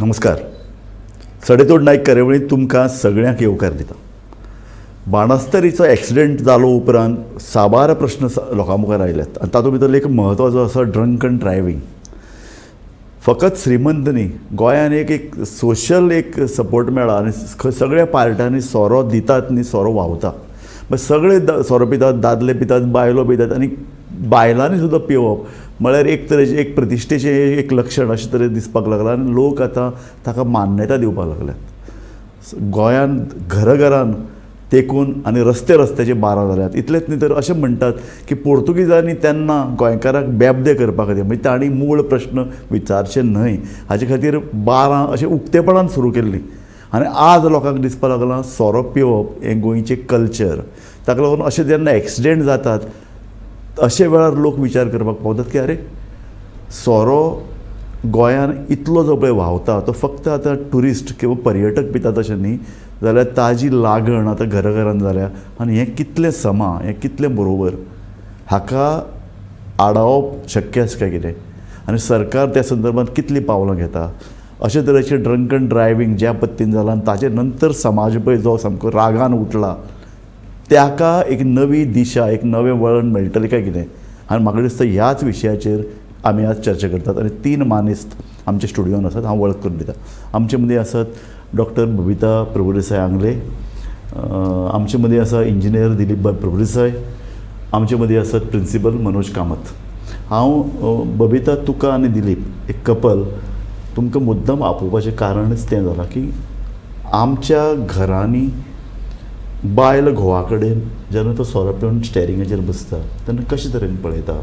नमस्कार. सडेतोड नायक कार्यावळींत तुमकां सगळ्यांक येवकार दिता. बाणस्तारीचो एक्सिडेंट जालो उपरांत साबार प्रश्न लोकां मुखार आयल्यात आनी तातूंत भितर एक म्हत्वाचो आसा ड्रंकन ड्रायव्हींग. फकत श्रीमंत न्ही, गोंयान एक एक सोशल एक सपोर्ट मेळ्ळा आनी सगळ्या पार्ट्यांनी सोरो दितात न्ही, सोरो व्हांवता. सगळे सोरो पितात, दादले पितात, बायलो पितात आनी बायलांनी सुद्दां पिवप म्हळ्यार एक तरेचें एक प्रतिश्ठेचें एक लक्षण अशें तरेन दिसपाक लागलां आनी लोक आतां ताका मान्यता दिवपाक लागल्यात. गोंयांत घराघरान तेकून आनी रस्ते रस्त्याचे बारां जाल्यात. इतलेंच न्ही तर अशें म्हणटात की पोर्तुगीजांनी तेन्ना गोंयकाराक बेबदे करपा खातीर, म्हणजे तांणी मूळ प्रश्न विचारचे न्हय हाजे खातीर बारां अशें उक्तेपणान सुरू केल्लीं आनी आज लोकांक दिसपाक लागलां सोरो पिवप हें गोंयचें कल्चर. ताका लागून अशें जेन्ना एक्सिडेंट जातात अशे वेळार लोक विचार करपाक पावतात की अरे, सोरो गोंयान इतलो जो पळय व्हांवता तो फक्त आतां ट्युरिस्ट किंवा पर्यटक पितात अशें न्ही, जाल्यार ताजी लागण आतां घराघरान जाल्या आनी हें कितलें समा, हें कितलें बरोबर, हाका आडावप शक्य आसा काय कितें आनी सरकार त्या संदर्भात कितलीं पावलां घेता? अशे तरेचें ड्रंकन ड्रायव्हींग ज्या पद्दतीन जालां आनी ताजे नंतर समाज पळय जो सामको रागान उठला ताका एक नवी दिशा, एक नवें वळण मेळटलें काय कितें? आनी म्हाका दिसता ह्याच विशयाचेर आमी आज चर्चा करतात आनी तीन मानेस्त आमच्या स्टुडियोन आसात. हांव वळख करून दिता. आमचे मदीं आसात डॉक्टर बबिता प्रभुदेसाय आंगले, आमचे मदीं आसा इंजिनियर दिलीप प्रभुदेसाय, आमचे मदीं आसात प्रिंसिपल मनोज कामत. हांव बबिता, तुका आनी दिलीप एक कपल, तुमकां मुद्दम आपोवपाचें कारणच तें जालां की आमच्या घरांनी बायल घोवा कडेन जेन्ना तो सोरो पिवन स्टेरिंगाचेर बसता तेन्ना कशे तरेन पळयता,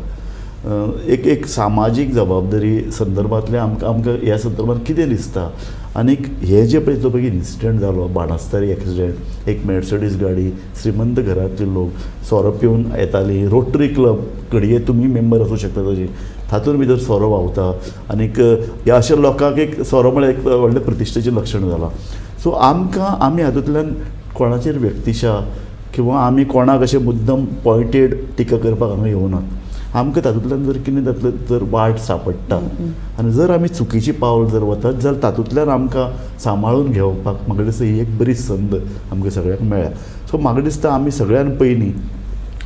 एक एक सामाजीक जबाबदारी संदर्भांतलें आमकां ह्या संदर्भात कितें दिसता? आनीक हे जे पळय जो पळय इन्सिडंट जालो बाणस्तारी एक्सिडंट, एक मर्सिडीज गाडी, श्रीमंत घरांतले लोक सोरो पिवन येताली, रोटरी क्लब घडये तुमी मेंबर आसूं शकता तशी, तातूंत भितर सोरो व्हांवता आनीक ह्या अशा लोकांक एक सोरो म्हळ्यार एक व्हडलें प्रतिश्ठेचें लक्षण जालां. सो आमकां आमी हातूंतल्यान कोणाचेर व्यक्तिशा किंवा आमी कोणाक अशें मुद्दम पॉयंटेड टिका करपाक हांगा येवनात. आमकां तातूंतल्यान जर कितें जातलें, जर वाट सांपडटा आनी जर आमी चुकीचें पावल जर वतात जाल्यार तातूंतल्यान आमकां सांबाळून घेवपाक म्हाका दिसता ही एक बरी संद आमकां सगळ्यांक मेळ्ळ्या. सो म्हाका दिसता आमी सगळ्यान पयलीं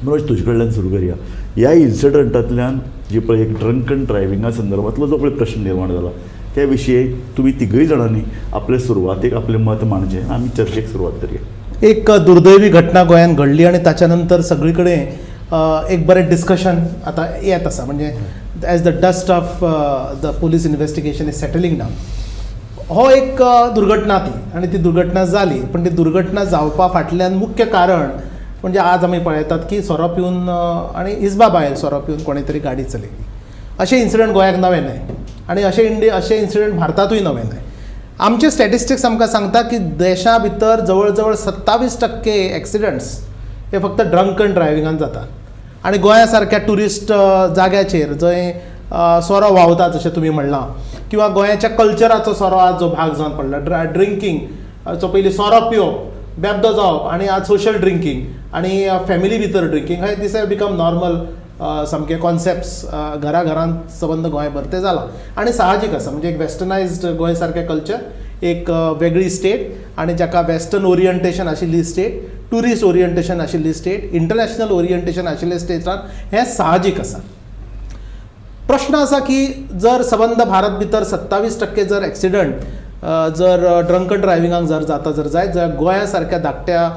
मनोज तुजे कडल्यान सुरू करया. ह्या इन्सिडंटांतल्यान जी पळय एक ड्रंकन ड्रायव्हिंगा संदर्भांतलो जो पळय प्रश्न निर्माण जाला त्या विशयी तुमी तिगूय जाणांनी आपले सुरवातेक आपलें मत मांडचें, आमी चर्चेक सुरवात करया. एक दुर्दैवी घटना गोंयांत घडली आनी ताच्या नंतर सगळी कडेन एक बरें डिस्कशन आतां येत आसा. म्हणजे as the dust of the police investigation is settling down, हो एक दुर्घटना ती आनी ती दुर्घटना जाली, पण ती दुर्घटना जावपा फाटल्यान मुख्य कारण म्हणजे आज आमी पळयतात की सोरो पिवन आनी हिसबा भायर सोरो पिवन कोणें तरी गाडी चलयली. अशे इन्सिडंट गोंयाक नवे न्हय आनी अशे इन्सिडंट भारतांतूय नवे न्हय. आमचे स्टॅटिस्टिक्स आमकां सांगता की देशा भितर जवळ जवळ 27% एक्सिडंट्स हे फक्त ड्रंकन ड्रायव्हिंगान जातात आनी गोंया सारक्या ट्युरिस्ट जाग्याचेर जंय सोरो व्हांवता जशें तुमी म्हणलां, किंवा गोंयाच्या कल्चराचो सोरो आज जो भाग जावन पडला, ड्रिंकींग जो पयलीं सोरो पिवप, बेबदो जावप आनी आज सोशल ड्रिंकींग आनी फॅमिली भितर ड्रिंकींग हे these have become normal सामके कॉन्सेप्ट्स घरा घरांत सबंद गोंयभर ते जालां आनी साहजीक आसा. म्हणजे एक वेस्टर्नायज्ड गोंय सारकें कल्चर, एक वेगळी स्टेट आनी जाका वेस्टर्न ओरियंटेशन आशिल्ली स्टेट, ट्युरिस्ट ओरियंटेशन आशिल्ली स्टेट, इंटरनॅशनल ओरियंटेशन आशिल्ले स्टेटान हें साहजीक आसा. प्रश्न आसा की जर सबंद भारत भितर 27% जर एक्सिडंट जर ड्रंकन ड्रायव्हिंगाक जर जाता जर जायत जाल्यार गोंया सारक्या धाकट्या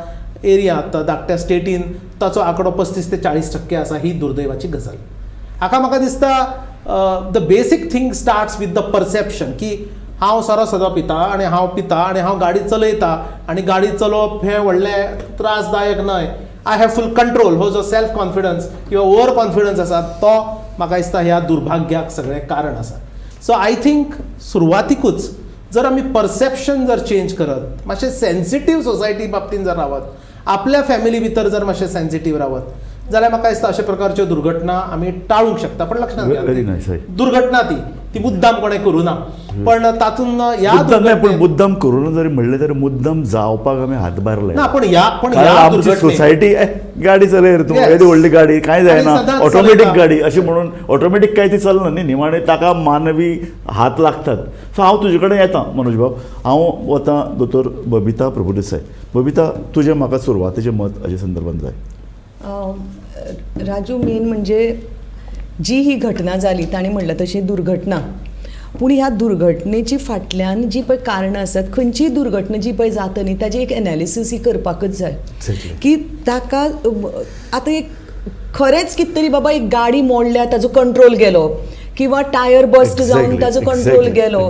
एरियांत, धाकट्या स्टेटीन ताचो आंकडो 35 ते 40% आसा. ही दुर्दैवाची गजाल. हाका म्हाका दिसता the basic thing starts with the perception की हांव सोरो सदां पिता आनी हांव पिता आनी हांव गाडी चलयता आनी गाडी चलोवप हें व्हडलें त्रासदायक न्हय, I have full control. हो जो सेल्फ कॉन्फिडन्स किंवा ओवर कॉन्फिडन्स आसा तो म्हाका दिसता ह्या दुर्भाग्याक सगळें कारण आसा. सो I think सुरवातीकूच जर आमी परसेप्शन जर चेंज करत, मातशें सेन्सिटीव सोसायटी बाबतींत जर रावत, आपल्या फॅमिली भितर जर मातशें सेन्सिटीव रावत जाल्यार म्हाका दिसता अशा प्रकारच्यो दुर्घटना आमी टाळूंक शकता. पण लक्षांत Very घेयात, nice, हय. दुर्घटना ती ती मुद्दाम कोणें करूं ना, पण तातूंत ह्या मुद्दाम नाही, पण मुद्दाम करूं ना जरी म्हणलें तरी मुद्दाम जावपाक आमी हातभार ना लायला. पण ह्या पण कारण ह्या आमची दुर्घटनेत सोसायटी गाडी चलय रे तूं, Yes. येदी व्हडली गाडी कांय आनी जायना, सदांच ऑटोमॅटीक चलयता. गाडी अशें म्हणून ऑटोमॅटीक काय ती चलना न्ही, निमाणें ताका मानवी हात लागतात. सो हांव तुजे कडेन येता मनोज बाब, हांव वता दोतोर बबिता प्रभुदेसाय. बबिता, तुजें म्हाका सुरवातेचें मत हाजे संदर्भात जाय. राजू, मेन म्हणजे जी ही घटना जाली ताणें म्हणलें तशी दुर्घटना, पूण ह्या दुर्घटनेची फाटल्यान जी पळय कारणां आसात, खंयचीय दुर्घटना जी पळय जाता न्ही ताजी एक एनालिसीस ही करपाकच जाय की ताका आतां एक खरेंच कितें तरी बाबा एक गाडी मोडल्या ताजो कंट्रोल गेलो किंवा टायर बस्ट जावन ताजो कंट्रोल गेलो,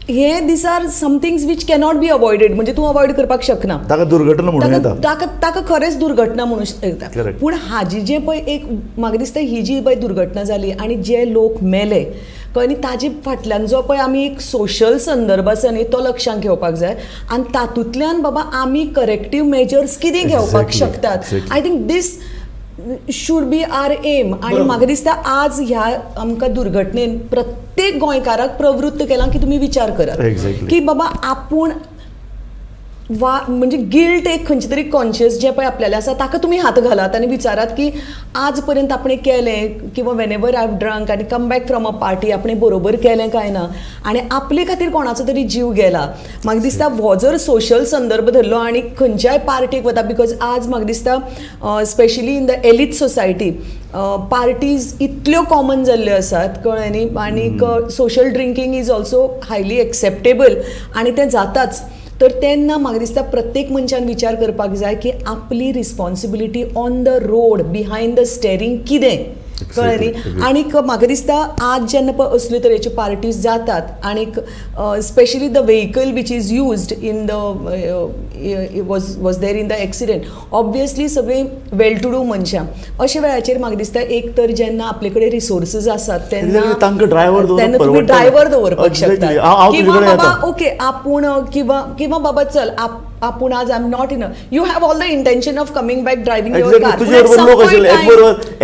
हे these are somethings which cannot be avoided, म्हणजे तूं अवॉयड करपाक शकना, ताका दुर्घटना म्हणूं येता, ताका ताका खरेंच दुर्घटना म्हणू शकता. पूण हाजी जे पळय एक म्हाका दिसता ही जी पळय दुर्घटना जाली आनी जे लोक मेले कळ्ळें न्ही, ताजे फाटल्यान जो पळय आमी एक सोशल संदर्भ आसा न्ही तो लक्षांत घेवपाक जाय आनी तातूंतल्यान बाबा आमी करेक्टीव मेजर्स कितें घेवपाक शकतात. I think this should be our aim. आनी म्हाका दिसता आज ह्या आमकां दुर्घटनेन प्रत्येक गोंयकाराक प्रवृत्त केलां की तुमी विचार करात की बाबा आपूण वा म्हणजे गिल्ट एक खंयचे तरी कॉन्शियस जें पळय आपल्याला आसा ताका तुमी हात घालात आनी विचारात की आज पर्यंत आपणें केलें किंवा when ever I have drunk आनी come back from a party आपणें बरोबर केलें काय ना आनी आपले खातीर कोणाचो तरी जीव गेला. म्हाका दिसता हो जर सोशल संदर्भ धरलो आनी खंयच्याय पार्टीक वता, because आज म्हाका दिसता specially in the elite society parties इतल्यो कॉमन जाल्ल्यो आसात, कळ्ळें न्ही, आनीक social drinking is also highly acceptable आनी तें जाताच. तर तेन्ना म्हाका दिसता प्रत्येक मनशान विचार करपाक जाय की आपली responsibility on the road behind the steering कितें, कळ्ळें न्ही. आनीक म्हाका दिसता आज जेन्ना पळय असल्यो तरेच्यो पार्टीज जातात आनीक specially the vehicle which is used in the was there in the accident, obviously सगळीं वेल टू do मनशां, अशा वेळाचेर म्हाका दिसता एक तर जेन्ना आपले कडेन रिसोर्सीस आसात तेन्ना तांकां ड्रायव्हर तेन्ना तुमी ड्रायव्हर दवरपाक शकता किंवा बाबा ओके आपूण किंवा किंवा बाबा चल आपूण आज I am not in, you have all the intention of coming back driving your car. तुजे बरोबर लोक आशिल्ले,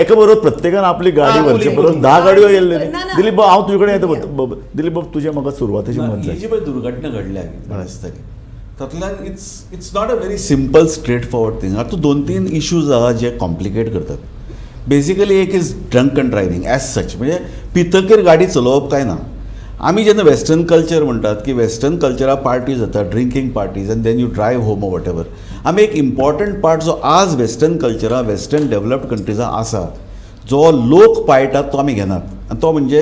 एका बरोबर प्रत्येकान आपली गाडी व्हरचे परस 10 गाडयो गेल्ले. दिलीप बाब, हांव तुजे कडेन येता. दिलीप बाब, तुजें म्हाका सुरवातेचें मत जाय. ही जी पळय दुर्घटना घडल्या बाणस्तारी तातूंतल्यान it's not a very simple straight forward thing. आतां 2-3 इश्यूज आहा जे कॉम्प्लिकेट करतात. बेसिकली एक is drunk and driving as such, म्हणजे पितकीर गाडी चलोवप काय ना. आमी जेन्ना वेस्टर्न कल्चर म्हणटात की वेस्टर्न कल्चरा पार्टीज जाता, drinking parties and then you drive home or whatever, आमी एक इम्पॉर्टंट पार्ट जो आज वेस्टर्न कल्चरा वेस्टर्न डेवलप्ड कंट्रीजां आसा जो लोक पाळटात तो आमी घेनात. आनी तो म्हणजे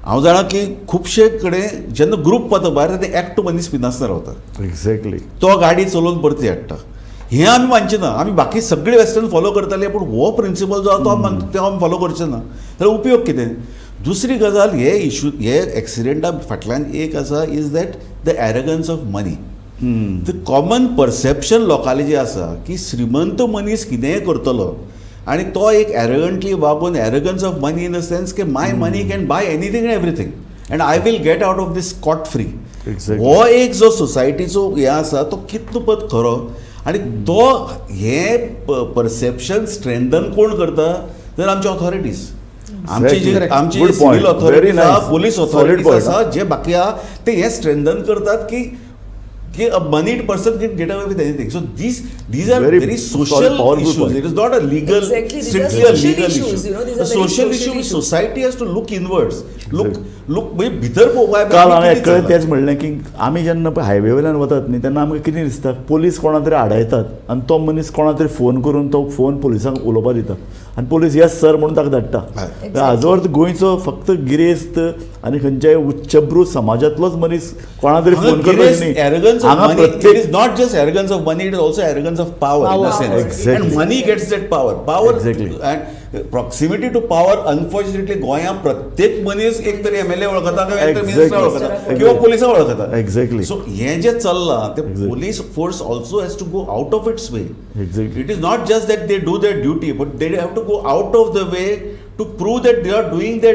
हांव जाणा की खुबशे कडेन जेन्ना ग्रूप वता भायर तेन्ना एकटो मनीस पिनासतना रावता, एक्झॅक्टली तो गाडी चलोवन परती हाडटा. हें आमी मानचें ना. आमी बाकी सगळे वेस्टर्न फॉलो करताले पूण हो प्रिंसिपल जो आसा तो आमी फॉलो करचे ना, जाल्यार उपयोग कितें. दुसरी गजाल, हे इशू हे एक्सिडेंटा फाटल्यान एक आसा is that the arrogance of money. The common perception लोकांचें जें आसा की श्रीमंत मनीस कितेंय करतलो आनी तो एक एरगंटली वागून, arrogance of money in the sense की my money can buy anything and everything and I will get out of this scot free. हो एक जो सोसायटीचो हें आसा तो कितलो पद खरो आनी तो हें परसेप्शन स्ट्रेंथन कोण करता तर आमचे ऑथॉरिटीज, आमचे जे आमचे सिव्हिल ऑथॉरिटीज आहा, पोलीस ऑथॉरिटीज आसा, जे बाकी आहा ते हें स्ट्रेंथन करतात की की a moneyed person can get away with anything. So these are very social issues. It is not a legal, strictly a legal issue. The social issue, society has to look inwards. Look म्हणजे भितर पळोवपाक. काल हांवें एकलें तेंच म्हणलें की आमी जेन्ना पळय हायवे वयल्यान वतात न्ही तेन्ना आमकां कितें दिसता, पोलीस कोणा तरी आडायतात आनी तो मनीस कोणा तरी फोन करून तो फोन पोलिसांक उलोवपाक दिता आनी पोलीस येस सर म्हणून ताका धाडटा. हाजो अर्थ गोंयचो फक्त गिरेस्त आनी खंयच्याय उच्चभ्रू समाजांतलोच मनीस कोणा तरी फोन करता न्ही. It is not just arrogance of money, it is also arrogance of power in a sense. Exactly. And money gets that power. Power exactly. And proximity to power, unfortunately, गोंया प्रत्येक मनीस एक तरी MLA वळखता किंवा एक तरी मिनिस्टर वळखता किंवा पोलिसां वळखता. Exactly. So हें जें चल्लां ते police force also has to go out of its way. Exactly. It is not just that they do their duty, but they have to go out of the way to prove that they are doing their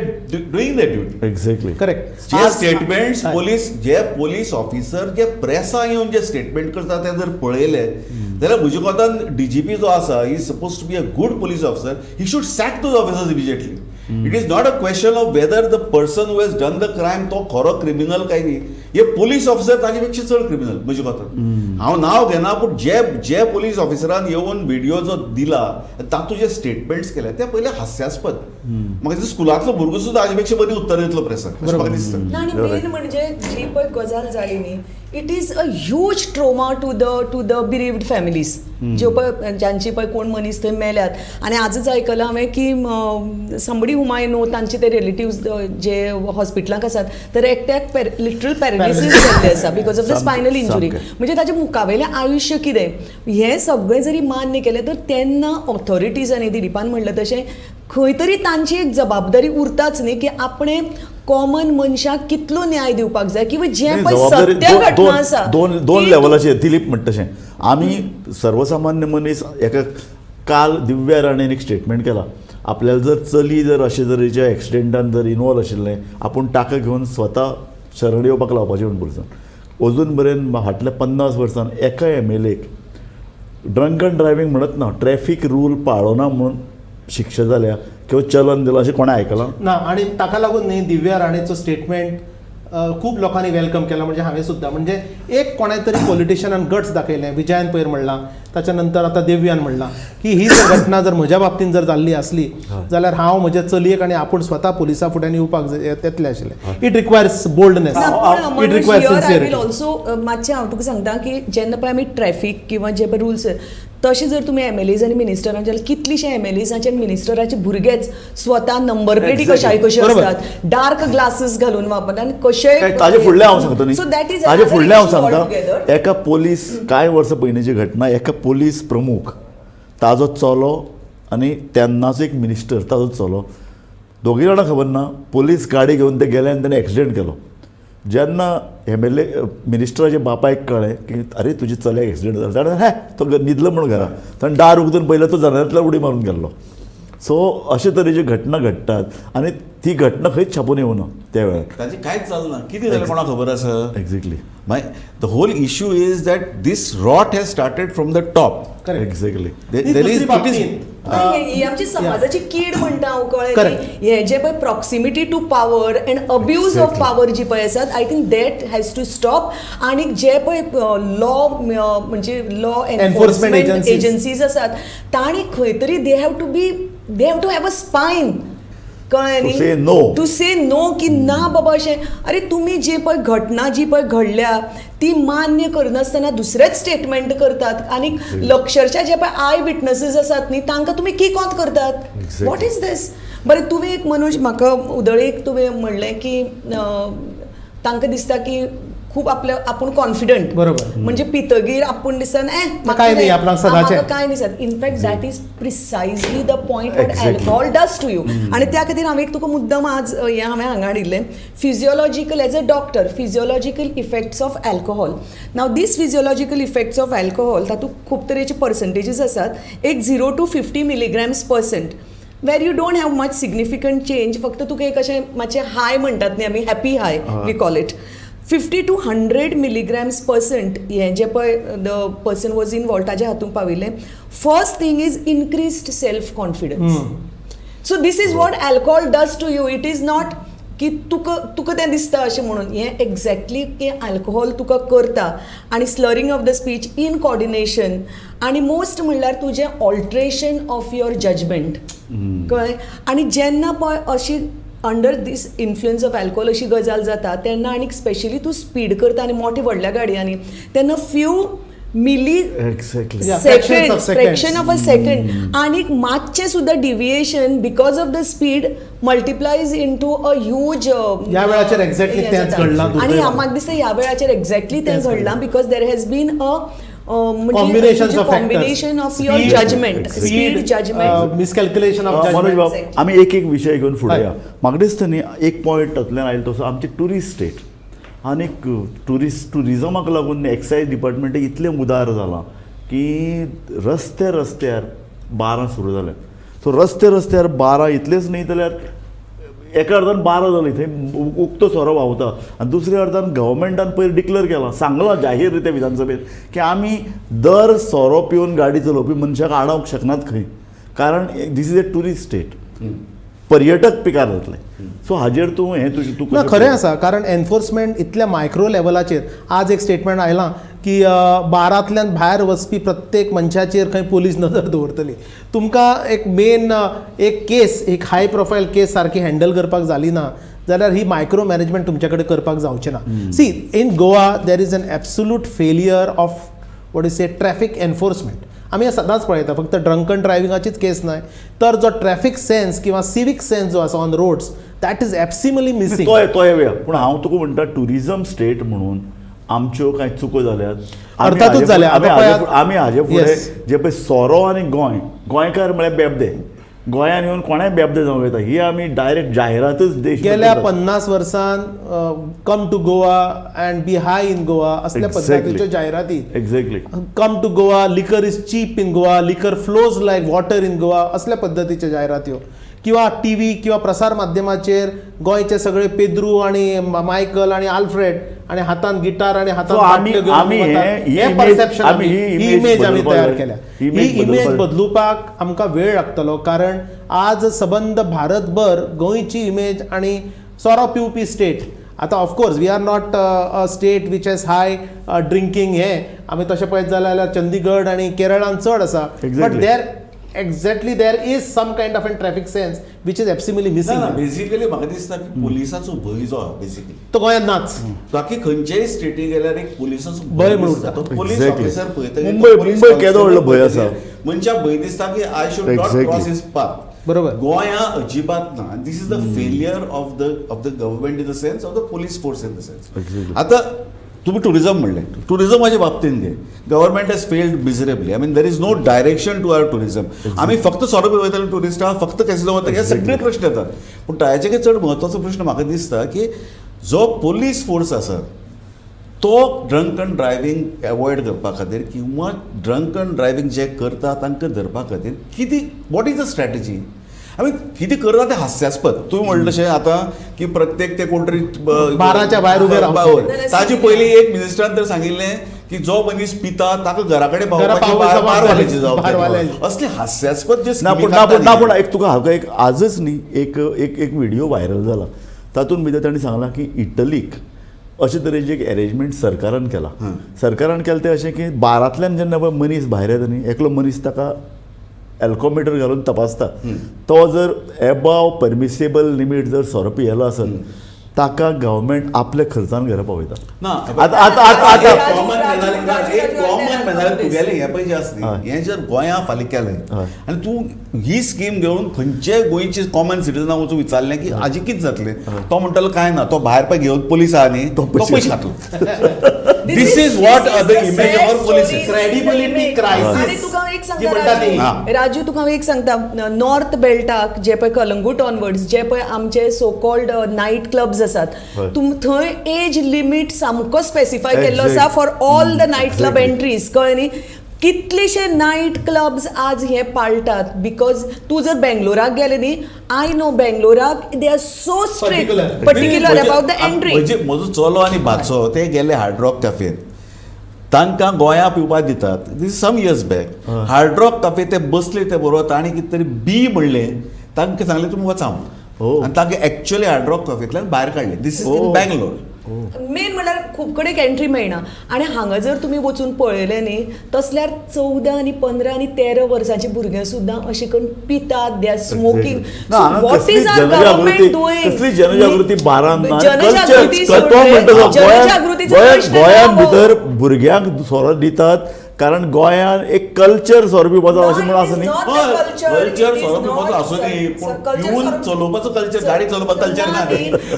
duty. Exactly. Correct. जे statements police, जे police officer जे प्रेसा येवन जे statement करता ते जर पळयले जाल्यार म्हज्या कोतान डीजीपी जो आसा he suppose to be a good police officer, he should sack those officers immediately. It is not a question of whether the person who has done the crime तो खरो क्रिमिनल काय न्ही. हे पोलीस ऑफिसर ताजे पेक्षा चड criminal म्हजे कोतान. हांव नांव घेना, पूण जे जे पोलीस ऑफिसरान येवन व्हिडिओ जो दिला, तातूंत जे स्टेटमेंट्स केले ते पयले हास्यास्पद. म्हाका दिसता स्कुलांतलो भुरगो सुद्दां हाजे पेक्षा बरी उत्तर दितलो प्रेसाक, अशें म्हाका दिसता. ना, आनी मेन म्हणजे जी पळय गजाल जाली न्ही, it is a huge trauma to the bereaved families, ज्यो पळय ज्यांची पळय कोण मनीस थंय मेल्यात. आनी आजच आयकलां हांवें की समबडी हुम I know, तांचे ते रिलेटिव्स जे हॉस्पिटलांक आसात, तर एकट्याक लिटरल पॅरालिसीस जाल्लें आसा because of the spinal injury. म्हणजे ताजें मुखावेलें आयुश्य कितें, हें सगळें जरी मान्य केलें तर तेन्ना ऑथॉरिटीजांनी, दिलीपान म्हणलें तशें, खंय तरी तांची एक जबाबदारी उरताच न्ही की आपणें कॉमन मनशाक कितलो न्याय दिवपाक जाय किंवा जें पळय जबाबदारी सत्य घटना आसा दोन दोन ती लेवलाचेर. दिलीप म्हणटा तशें आमी सर्वसामान्य मनीस एका काल दिव्या राणेन एक स्टेटमेंट केला, आपल्याला जर चली जर अशे तरेच्या एक्सिडेंटान जर इनवॉल्व आशिल्लें, आपूण ताका घेवन स्वता शरण येवपाक लावपाचें म्हूण पुलिसान. अजून मेरेन फाटल्या 50 वर्सान एका एम एल एक ड्रंक अँड ड्रायव्हिंग म्हणत ना, ट्रॅफिक रूल पाळना म्हणून शिक्षा जाल्या किंवा चलन दिलां अशें कोणें आयकलां? ना. आणि ताका लागून न्ही दिव्या राणेचो स्टेटमेंट खूब लोकांनी welcome केला. म्हणजे हांवें सुद्दां, म्हणजे एक कोणाय तरी पॉलिटिशियनान गट्स दाखयलें. विजयान पयर म्हणलां, ताच्या नंतर आतां दिव्यान म्हणलां की ही जर घटना जर म्हज्या बाबतीन जर जाल्ली आसली जाल्यार हांव म्हज्या चलयेक आनी आपूण स्वता पुलिसा फुड्यान येवपाक येतले आशिल्ले. It requires boldness, it requires sincerity. Also मातशें हांव तुका सांगता की जेन्ना पळय आमी ट्रॅफीक किंवा जे पळय रुल्स, तशें जर तुमी एम एल एज आनी मिनिस्टरांचे जाल्यार, कितलीशे एम एल एजाचे, मिनिस्टराचे भुरगेच स्वता नंबर प्लेटी कशाय कश्यो आसतात, डार्क ग्लासीस घालून वापरतात आनी कशेय. ताजे फुडलें हांव सांगता न्ही. सो that is ताजे फुडलें हांव सांगता, एका पोलीस, कांय वर्सां पयलींची घटना, एका पोलीस प्रमुख ताजो चलो आनी तेन्नाचो एक मिनिस्टर ताजो चलो, दोगूय जाणां खबर ना, पोलीस गाडी घेवन ते गेले आनी ताणें एक्सिडेंट केलो. जेन्ना एम एल ए मिनिस्टराच्या बापायक कळ्ळें की अरे, तुज्या चल्याक एक्सिडेंट जालो, ताणें हे तो न्हिदलो म्हणून घरा ताणें दार उगडून पळयलें, तो जनेलांतल्यान उडी मारून गेल्लो. सो अशे तरेच्यो घटना घडटात आनी ती घटना खंयच छापून येवना त्या वेळार. ताचें कांयच जालें ना. कितें जालें कोणाक खबर आसा? Exactly. My the whole issue is that this rot has started from the top. Correct. Exactly. There is it is ही आमची समाजाची कीड म्हणटा हांव, कळ्ळें? Correct. हे जे पळय proximity to power and abuse of power जी पळय आसात, I think that has to stop. आनी जे पळय लॉ, म्हणजे law Enforcement enforcement agencies. Agencies आसात, तांणी खंय तरी they have to have a spine, कळ्ळें? To say no. To say no की ना बाबा, अशें अरे तुमी जे पळय घटना जी पळय घडल्या ती मान्य करनासतना दुसरेच स्टेटमेंट करतात आनी अक्षरशा जे पळय I witnesses आसात न्ही, तांकां तुमी किक ऑन करतात. What is this? बरें, तुवें एक मनोज म्हाका उदळेक तुवें म्हणलें की तांकां दिसता की खूब आपल्या आपूण कॉन्फिडंट. म्हणजे पितगीर आपूण दिसता ए म्हाका काय न्ही, आपणाक सदांचें. म्हाका काय न्ही जात. In fact, that is precisely the point what alcohol does to you. आनी त्या खातीर हांवें एक तुका मुद्दम आज हें हांवें हांगा हाडिल्लें, physiological, as a doctor, physiological effects of alcohol. Now this physiological effects of alcohol, तातूंत खूब तरेचे पर्संटेजीस आसात. एक 0 to 50 milligrams percent, where you don't have much significant change, फक्त तुका एक अशें मातशें हाय म्हणटात न्ही आमी, happy high we call it. 50 to 100 milligrams percent हें जें पळय the person was involve, ताज्या हातूंत पाविल्लें, first thing is increased self confidence. So this is what alcohol does to you. It is not की तुका तें दिसता अशें म्हणून, हें एक्झॅक्टली की अल्कोहोल तुका करता. आनी slurring of the speech, incoordination, आनी मोस्ट म्हणल्यार तुजें ऑल्ट्रेशन ऑफ your judgement, कळ्ळें? आनी जेन्ना पळय अशी under this influence of alcohol अशी गजाल जाता, तेन्ना आनी स्पेशली तूं स्पीड करता आनी मोठ्या व्हडल्या गाडयांनी, तेन्ना few milli Yeah, fractions second of seconds. Fraction of a second आणि मातशें सुद्दां deviation because of the speed multiplies into a huge. ह्या वेळाचेर exactly तेंच घडलां आणि दुर्दैवान. म्हाका दिसता ह्या वेळाचेर एक्झॅक्टली तें तेंच घडलां, because there has been a Combinations of factors. Combination of your Speed, judgement, speed, judgement. Miscalculation of Manoj judgement. बाब, आमी एक एक विशय घेवन फुडें हय. या. म्हाका दिसता न्ही, एक पॉयंट तातूंतल्यान आयलो तसो आमचे ट्युरिस्ट स्टेट आनीक ट्युरिस्ट ट्युरिजमाक लागून एक्सायज डिपार्टमेंट इतलें उदार जालां की रस्ते रस्त्यार बारां सुरू जाल्यात. सो रस्ते रस्त्यार बारां इतलेंच न्ही जाल्यार एका अर्दान बारां जालीं, थंय उक्तो सोरो व्हांवता आनी दुसऱ्या अर्दान गव्हर्मेंटान पयर डिक्लेर केलां, सांगलां जाहीर रित्या विधानसभेत की आमी दर सोरो पिवन गाडी चलोवपी मनशाक आडावंक शकनात खंय, कारण this is a tourist state. पर्यटक पिकार जातले. सो हाजेर तूं हें तुजें तूं ना, खरें आसा, कारण एनफोर्समेंट इतल्या मायक्रो लेवलाचेर. आज एक स्टेटमेंट आयलां की बारांतल्यान भायर वचपी प्रत्येक मनशाचेर खंय पोलीस नदर दवरतली. तुमकां एक मेन एक केस, एक हाय प्रोफायल केस सारकी हँडल करपाक जाली ना जाल्यार ही मायक्रो मॅनेजमेंट तुमच्या कडेन करपाक जावचें ना. See, in Goa there is an absolute failure of what is a traffic enforcement. आमी हें सदांच पळयता, फक्त ड्रंकन ड्रायव्हिंगाचीच केस न्हय, तर जो ट्रॅफिक सेन्स किंवा सिवीक सेन्स जो आसा on roads, that is absolutely missing. तो येवया, पूण हांव तुका म्हणटा टुरिजम स्टेट म्हणून आमच्यो कांय चुको जाल्यात, अर्थातूच जाल्या. आमी हाजे फुडें जे पळय सोरो आनी गोंय, गोंयकार म्हळ्यार बेबदे, गोंयान येवन कोणाय बेबदे जावं येता, ही आमी डायरेक्ट जाहिरातच देश गेल्या 50 वर्सान come to Goa and be high in Goa असल्या पद्दतीच्यो जायराती. Exactly. Come to Goa, liquor is cheap in Goa, liquor flows like water in Goa असल्या पद्दतीच्यो जायरात्यो, किंवा टी व्ही किंवा प्रसार माध्यमाचेर गोंयचे सगळे पेद्रू आनी मायकल आनी आल्फ्रेड आनी हातान गिटार आनी हातान हें परसेप्शन, ही इमेज आमी तयार केल्या. ही इमेज बदलुपाक आमकां वेळ लागतलो, कारण आज सबंद भारतभर गोंयची इमेज आनी सोरो पिवपी स्टेट. आतां of course we are not a state which has high drinking, हें आमी तशें पळयत जाल्यार चंदीगड आनी केरळान चड आसा, but there exactly there is some kind of a traffic sense which is absolutely missing. ना, बेसिकली म्हाका दिसता की पोलिसाचो भंय जो आहा बेसिकली तो गोंयांत नाच. बाकी खंयचेय स्टेटी गेल्यार एक पोलिसाचो भंय म्हणून तो पोलीस ऑफिसर पळयता, मुंबय केदो व्हडलो भंय आसा, मनशाक भंय दिसता की I should not cross his path. बरोबर, गोंया अजिबात ना. This is the failure of the government in the sense of the police force in the sense. आतां तुम्ही टुरिझम म्हणलें, टुरिझमाच्या बाबतीन घे, government has failed miserably. I mean there is no direction to our tourism. आमी फक्त सोरो पिवयतले टुरिस्टां, फक्त casino वता, हे सगळे प्रश्न येतात. पूण ताचे चड म्हत्वाचो प्रश्न म्हाका दिसता की जो पोलीस फोर्स आसा तो ड्रंकन ड्रायव्हिंग एवॉयड करपा खातीर किंवा ड्रंकन ड्रायव्हिंग जे करता तांकां धरपा खातीर कितें, what is the strategy? I mean कितें करता तें हास्यास्पद. तुवें म्हणलें तशें आतां की प्रत्येक ते कोण तरी बाराच्या भायर उबे रावचे, ताजे पयलीं एक मिनिस्टरान तर सांगिल्लें की जो मनीस पिता ताका घरा कडेन पावोवपाची बारवाल्याची जबाबदारी. असले हास्यास्पद जे ना. पूण ना, पूण एक तुका हांव एक आजच न्ही एक एक एक व्हिडिओ व्हायरल जाला, तातूंत भितर तांणी सांगलां की इटलीक अशे तरेची एक एरेंजमेंट सरकारान केला. सरकारान केलें तें अशें की बारांतल्यान जेन्ना पळय मनीस भायर येता न्ही, एकलो मनीस ताका एल्कोमिटर घालून तपासता, तो जर एबाव परमिसेबल लिमीट जर सोरो पियेलो आसत ताका गव्हर्मेंट आपल्या खर्चान घरा पावयता. ना, आतां आतां कॉमन मॅनर तुगेलें हें पळय जें आसा न्ही, हें जर गोंया फाल्यां केलें आनी तूं ही स्कीम घेवन खंयचेय गोंयचे कॉमन सिटीजनाक वचून विचारलें की हाजें कितें जातलें, तो म्हणटलो कांय ना, तो भायर पळय घेवन पोलीस आहा न्ही, तो पयशे खातलो. This is what the image of our police is. Credibility crisis. आनी तुका एक सांगता राजू, तुका एक सांगता, नॉर्थ बेल्टाक जे पळय कलंगूट ऑनवर्ड्स जे पळय आमचे सो कॉल्ड नायट क्लब्स आसात, थंय एज लिमीट सामको स्पेसिफाय केल्लो आसा for all the night club entries. कळ्ळें न्ही? कितलेशे नायट क्लब्स आज हे पाळटात, because तूं जर बेंगलोराक गेले न्ही, I know बेंगलोराक they are so strict particular about the entry. म्हजो चलो आनी भाचो ते गेले हार्ड रॉक कॅफेन, तांकां गोंया पिवपाक दितात. This some years back Hard Rock Cafe ते बसले ते बरोबर तांणी कितें तरी बी म्हणलें, तांकां सांगलें तुमी वचा म्हणून, आनी तांकां एक्चुअली हार्ड रॉक कॅफेंतल्यान भायर काडलें. This is in Bangalore. Main म्हणल्यार खूब कडेन एंट्री मेळना, आनी हांगा जर तुमी वचून पळयलें न्ही तसल्यार 14 आनी 15 आनी 13 वर्सांची भुरगीं सुद्दां अशें करून पितात, they are smoking. What is our government doing? कसली जनजागृती बारान ना, जनजागृती गोंयांत भितर भुरग्यांक सोरो दितात, कारण गोंयांत एक कल्चर सोरो पिवपाचो अशें म्हणून आसा न्ही. कल्चर सोरो पिवपाचो आसूं न्ही, पूण पिवन चलोवपाचो कल्चर, गाडी चलोवपाचो कल्चर ना,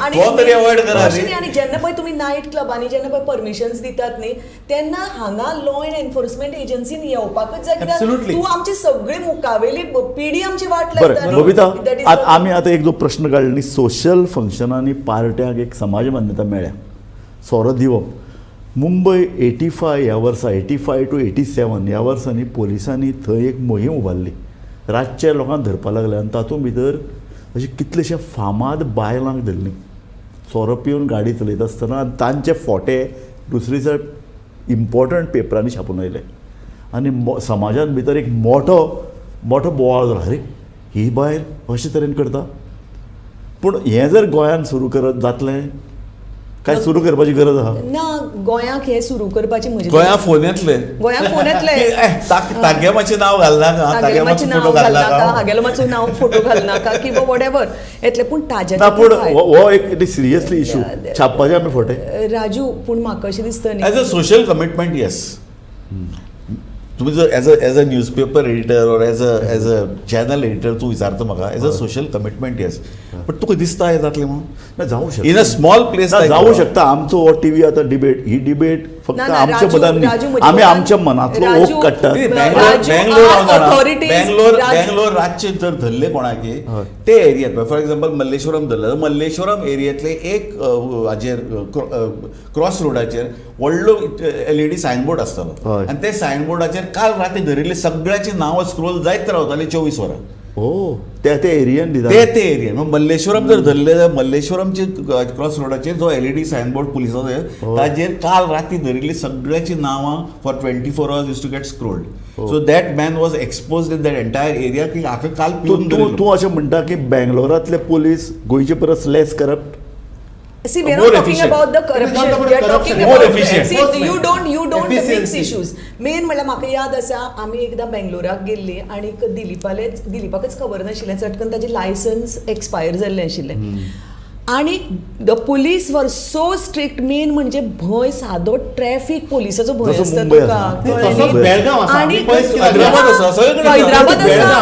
तो तरी अवॉयड करा. आनी जेन्ना पळय तुमी नायट क्लबांनी जेन्ना पळय परमिशन्स दितात न्ही, तेन्ना हांगा लॉ एंड एनफोर्समेंट एजन्सीन येवपाकच जाय, कित्याक तूं आमची सगळी मुखावेली पिढी आमची वाट लागता. बरें बबिता, आमी आतां एक जो प्रश्न काडलो न्ही, सोशल फंक्शनांनी पार्ट्यांक एक समाज मान्यता मेळ्ळ्या सोरो दिवप. मुंबय 85 ह्या वर्सा, 85 to 87 ह्या वर्सांनी पोलिसांनी थंय एक मोहीम उबारली, रातचे लोकांक धरपाक लागले आनी तातूंत भितर अशे कितलेशे फामाद बायलांक धरलीं सोरो पिवन गाडी चलयता आसतना, आनी तांचे फोटे दुसरी सायड इम्पॉर्टंट पेपरांनी छापून आयले आनी समाजान भितर एक मोठो मोठो बोवाळ जालो, अरे ही बायल अशे तरेन करता. पूण हें जर गोंयांत सुरू करत जातलें काय सुरू करपाची गरज आहा? ना, गोंयाक हें सुरू करपाची म्हजे गोंया फोन येतले, गोंयाक फोन येतले. तागे मातशें नांव घालनाका, तागेलो मातशें नांव घालनाका, हागेलो मातसो नांव फोटो घालनाका किंवा वॉटेवर येतले. पूण ताज्या ना, पूण हो एक सिरियसली इशू छापपाचे आमी फोटे. राजू, पूण म्हाका अशें दिसता न्ही, as a social commitment, yes. तुम्ही जर as a newspaper editor or as a channel editor तूं विचारता म्हाका, as a social commitment, yes. But तुका दिसता हें जातलें म्हणून? ना, जावं शकता. इन अ स्मॉल प्लेस जावं शकता. आमचो हो टीव्ही आतां डिबेट, ही डिबेट फक्त आमच्या मनान न्ही, आमी आमच्या मनांतलो ओघ काडटात. बेंगलोर बेंगलोर रातचे जर धरले कोणाके ते एरियात, फॉर एग्जाम्पल मल्लेश्वरम धरले, मल्लेश्वरम एरियांतले एक हाजेर क्रॉस रोडाचेर व्हडलो एलईडी सायनबोर्ड आसतालो आनी ते सायनबोर्डाचेर काल राती धरिल्ले सगळ्याची नांवां स्क्रोल जायत रावताली 24 वरां. ओ, त्या त्या एरियन दिता ते ते एरियन. मग मल्लेश्वरम जर धरले जाल्यार मल्लेश्वरमचे क्रॉस रोडाचेर जो एलईडी सायनबोर्ड पुलिसाचो, ताजेर काल राती धरिल्ली सगळ्याची नांवां for 24 hours used to get scrolled. So that man was exposed in that entire area की हाका काल तूं तूं अशें म्हणटा की बेंगलोरांतले पोलीस गोंयचे परस less corrupt? See, we are not talking about the corruption. We are talking more about efficient. See, you don't mix issues. Main म्हणल्यार म्हाका याद आसा, आमी एकदां बेंगलोराक गेल्ली आनी दिलीपालेच दिलीपाकच खबर नाशिल्लें, चटकन ताजें लायसन्स एक्सपायर जाल्लें आशिल्लें आनी the police were so strict. Main म्हणजे भंय, सादो ट्रॅफिक पोलिसाचो भंय आसता तुका. हैदराबाद आसा,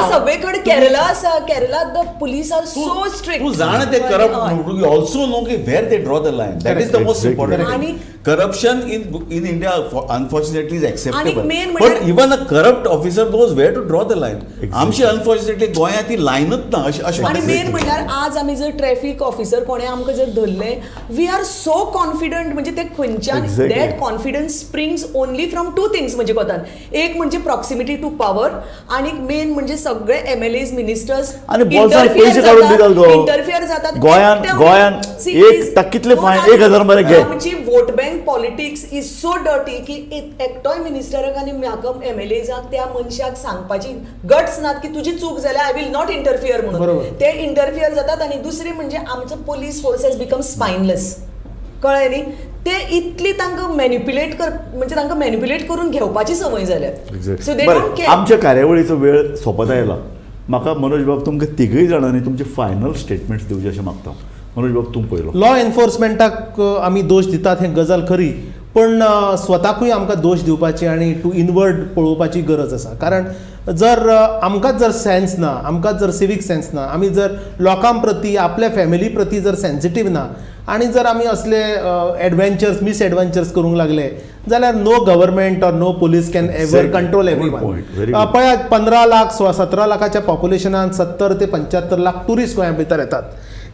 सगळे कडेन, केरला आसा, Kerala the police are so strict. तूं जाणा ते करप्ट, you also no की where they draw the line, that is the most important. Corruption in India unfortunately is acceptable, but even a corrupt officer knows where to draw the line. आमची unfortunately गोंयांत ती लायनच ना. अशें. आनी main म्हणल्यार आज आमी जर ट्रॅफिक ऑफिसर कोणें आमकां जर धरलें, we are so confident. म्हणजे ते खंयच्यान that confidence springs only from two things म्हणजे कोतान, एक म्हणजे प्रॉक्सिमिटी टू पॉवर आनी मेन म्हणजे सगळे एमएलएज मिनिस्टर्स इंटरफियर जातात. गोंयांत गोंयांत एक कितले फायन, 1000 मरे घे. आमची vote bank politics is so dirty की एकटोय मिनिस्टराक आनी म्हाका एमएलएजाक त्या मनशाक सांगपाची गट्स नात की तुजी चूक जाल्या, I will not interfere म्हणून. ते इंटरफियर जातात. आनी दुसरी म्हणजे आमचो police force has become spineless, कळ्ळें न्ही? ते इतली तांकां मॅनिप्युलेट कर, म्हणजे तांकां मॅनिप्युलेट करून घेवपाची संवय जाल्या. So they don't care. आमच्या कार्यावळीचो वेळ सोंपत आयला. म्हाका मनोज बाब तुमकां तिगूय जाणांनी तुमचे फायनल स्टेटमेंट्स दिवचे अशें मागता. मनोज बाब, तूं पयलो. लॉ एन्फोर्समेंटाक आमी दोश दितात हें गजाल खरी, पण स्वताकूय आमकां दोश दिवपाची आनी टू इनवर्ड पळोवपाची गरज आसा. कारण जर आमकांच जर सेन्स ना, आमकांच जर सिवीक सेन्स ना, आमी जर लोकां प्रती, आपल्या फॅमिली प्रती जर सेन्सिटीव ना आनी जर आमी असले एडवेंचर्स मिस एडवेंचर्स करूंक लागले जाल्यार no government or no police can ever control everyone. पळयात, 15 लाख 17 लाखाच्या पॉप्युलेशनान 70 ते 75 लाख ट्युरिस्ट गोंया भितर येतात.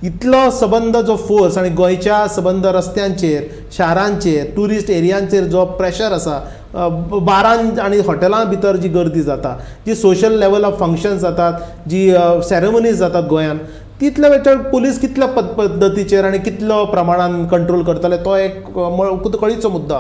इतलो सबंद जो फोर्स आनी गोंयच्या सबंद रस्त्यांचेर, शारांचेर, ट्युरिस्ट एरियांचेर जो प्रेशर आसा, बारां आनी हॉटेलां भितर जी गर्दी जाता, जी सोशल लेवल ऑफ फंक्शन्स जातात, जी सेरेमनीज जातात गोंयांत, तितले वेळार पुलीस कितल्या पद्दतीचेर आनी कितलो प्रमाणान कंट्रोल करतले तो एक कळीचो मुद्दो.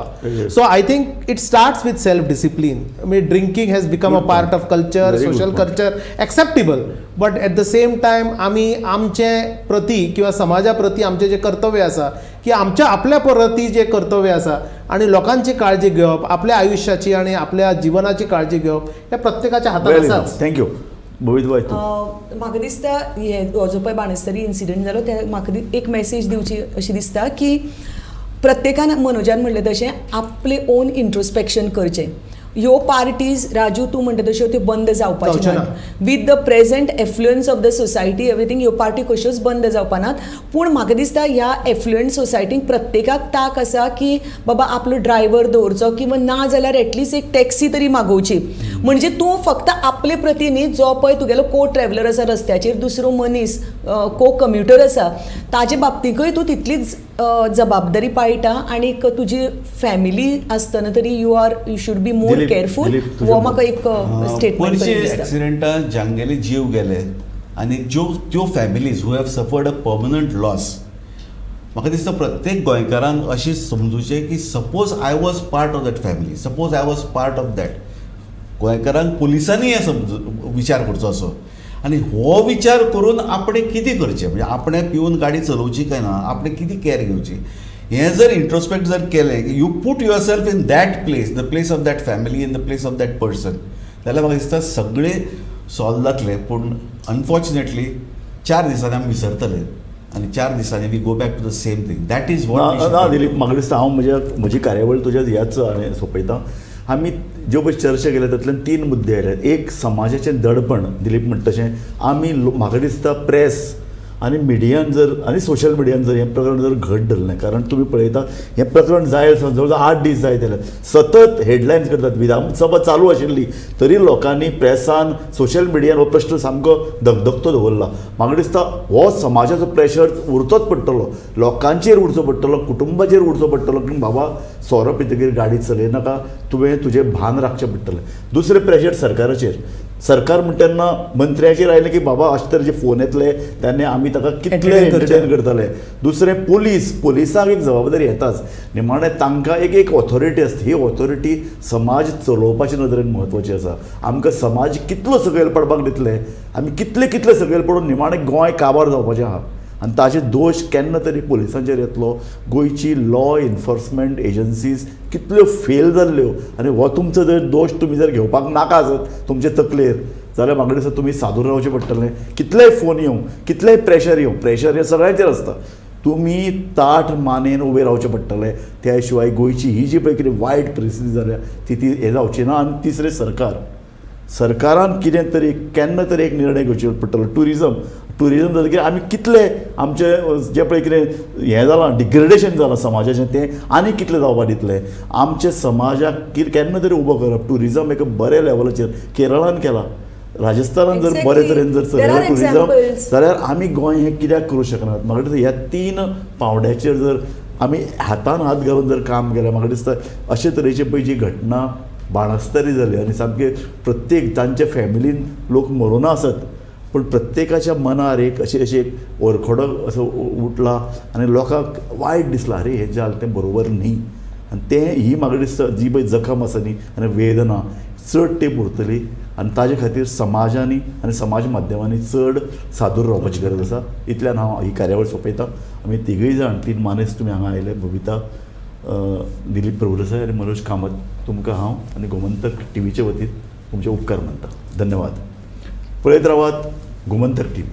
So I think it starts with self discipline. I mean drinking has become a part of culture, social culture, acceptable, but at the same time आमी आमचे प्रती किंवा समाजा प्रती आमचें जें कर्तव्य आसा की आमच्या आपल्या प्रती जें कर्तव्य आसा आनी लोकांची काळजी घेवप, आपल्या आयुश्याची आनी आपल्या जिवनाची काळजी घेवप हें प्रत्येकाच्या हातांत आसाच. Thank you. भवित बाय, म्हाका दिसता हे हो जो पळय बाणस्तारी इन्सिडंट जालो ते म्हाका एक मॅसेज दिवची अशी दिसता की प्रत्येकान मनोजान म्हणलें तशें आपलें ओन इंट्रोस्पेक्शन करचें. ह्यो पार्टीज राजू तूं म्हणटा तश्यो त्यो बंद जावपाच्यो नात. With the present affluence of the society everything ह्यो पार्टी कश्योच बंद जावपा नात. पूण म्हाका दिसता ह्या एफ्लुएंट सोसायटीक प्रत्येकाक ताक आसा की बाबा आपलो ड्रायव्हर दवरचो किंवा ना जाल्यार एटलिस्ट एक टॅक्सी तरी मागोवची. म्हणजे तूं फक्त आपले प्रती न्ही, जो पळय तुगेलो को ट्रॅव्हलर आसा रस्त्याचेर, दुसरो मनीस को कम्युटर आसा ताजे बाबतीकय तूं तितलीच जबाबदारी पाळटा आनी तुजी फॅमिली आसतना तरी you should be more careful. हो म्हाका एक स्टेटमेंट. पयलीं एक्सिडेंटान जांगेले जीव गेले आनी ज्यो त्यो families who have suffered a permanent loss, म्हाका दिसता प्रत्येक गोंयकारान अशें समजुचें की suppose I was part of that family, suppose I was part of that. गोंयकारांक पुलिसांनी हें समजू विचार करचो असो. आनी हो विचार करून आपणें कितें करचें, म्हणजे आपणें पिवन गाडी चलोवची काय ना, आपणें कितें कॅर घेवची, हें जर इंट्रोस्पेक्ट जर केलें, you put yourself in that place, the place of that family, in the place of that person, जाल्यार म्हाका दिसता सगळें सॉल्व जातलें. पूण अनफॉर्च्युनेटली 4 दिसांनी आमी विसरतले आनी 4 दिसांनी we go back to the same thing. That is what. ना दिलीप, म्हाका दिसता हांव म्हजी कार्यावळ तुज्या ह्याच हांवें सोंपयता. आमी ज्यो पळय चर्चा केल्या तातूंतल्यान 3 मुद्दे आयले. एक, समाजाचें दडपण, दिलीप म्हणटा तशें आमी म्हाका दिसता प्रेस आनी मिडियान जर आनी सोशल मिडियान जर हें प्रकरण जर घट धरलें, कारण तुमी पळयता हें प्रकरण जाय जवळ जवळ 8 दीस जायत आयले, सतत हेडलायन्स करतात. विधानसभा चालू आशिल्ली तरी लोकांनी प्रेसान सोशल मिडियान हो प्रश्न सामको धगधगतो दवरला. म्हाका दिसता हो समाजाचो प्रेशर उरचोच पडटलो, लोकांचेर उरचो पडटलो, कुटुंबाचेर उरचो पडटलो की बाबा सोरो पितकीर गाडी चलयनाका, तुवें तुजें भान राखचें पडटलें. दुसरें प्रेशर सरकाराचेर, सरकार म्हणटा तेन्ना मंत्र्याचेर आयलें की बाबा अशे तरेचे फोन येतले तेन्ना आमी ताका कितले एंटरटेन करतले. दुसरें पोलीस, पोलिसांक एक जबाबदारी येताच, निमाणें तांकां एक एक ऑथॉरिटी आसता, ही ऑथॉरिटी समाज चलोवपाचे नदरेन म्हत्वाची आसा. आमकां समाज कितलो सकयल पडपाक दितले, आमी कितले कितले सकयल पडून निमाणें गोंय काबार जावपाचें आहा आनी ताजे दोश केन्ना तरी पोलिसांचेर येतलो. गोंयची लॉ एन्फोर्समेंट एजन्सीज कितल्यो फेल जाल्ल्यो आनी हो तुमचो जर दोश तुमी जर घेवपाक नाका आसत तुमचे तकलेर जाल्यार म्हाका दिसता तुमी सादूर रावचें पडटलें. कितलेय फोन येवं, कितलेय प्रेशर येवं, प्रेशर हें सगळ्यांचेर आसता, तुमी ताठ मानेन उबे रावचें पडटलें. त्या शिवाय गोंयची ही जी पळय कितें वायट परिस्थिती जाल्या ती ती हें जावची ना. आनी तिसरें, सरकार, सरकारान कितें तरी केन्ना तरी एक निर्णय घेवचो पडटलो. ट्युरिजम, ट्युरिजम जातकीर आमी कितले आमचे जे पळय कितें हें जालां, डिग्रेडेशन जालां समाजाचें, तें आनी कितलें जावपाक दितलें. आमच्या समाजाक केन्ना तरी उबो करप, ट्युरिजम एका बऱ्या लेवलाचेर केरळान केलां, राजस्थानान जर बरे तरेन जर चलयलां ट्युरिजम जाल्यार आमी गोंय हें कित्याक करूं शकनात. म्हाका दिसता ह्या 3 पावंड्याचेर जर आमी हातान हात घालून जर काम केलें, म्हाका दिसता अशे तरेची पळय जी घटना बाणस्तारी जाली आनी सामके प्रत्येक तांच्या फॅमिलीन लोक मरोना आसत पूण प्रत्येकाच्या मनार एक अशी अशी एक ओरखडो असो उठला आनी लोकांक वायट दिसलां, अरे हें जालें तें बरोबर न्ही. आनी तें ही म्हाका दिसता जी पळय जखम आसा न्ही आनी वेदना चड तेंप उरतली आनी ताजे खातीर समाजांनी आनी समाज माध्यमांनी चड सादूर रावपाची गरज आसा. इतल्यान हांव ही कार्यावळ सोंपयता. आमी तिगूय जाण, 3 मानेस्त तुमी हांगा आयले, बबिता, दिलीप प्रभुदेसाय आनी मनोज कामत, तुमकां हांव आनी गोमंतक टीव्हीचे वतीन तुमचे उपकार मानता. धन्यवाद. पळयत रावात गोमंतक टीव्ही.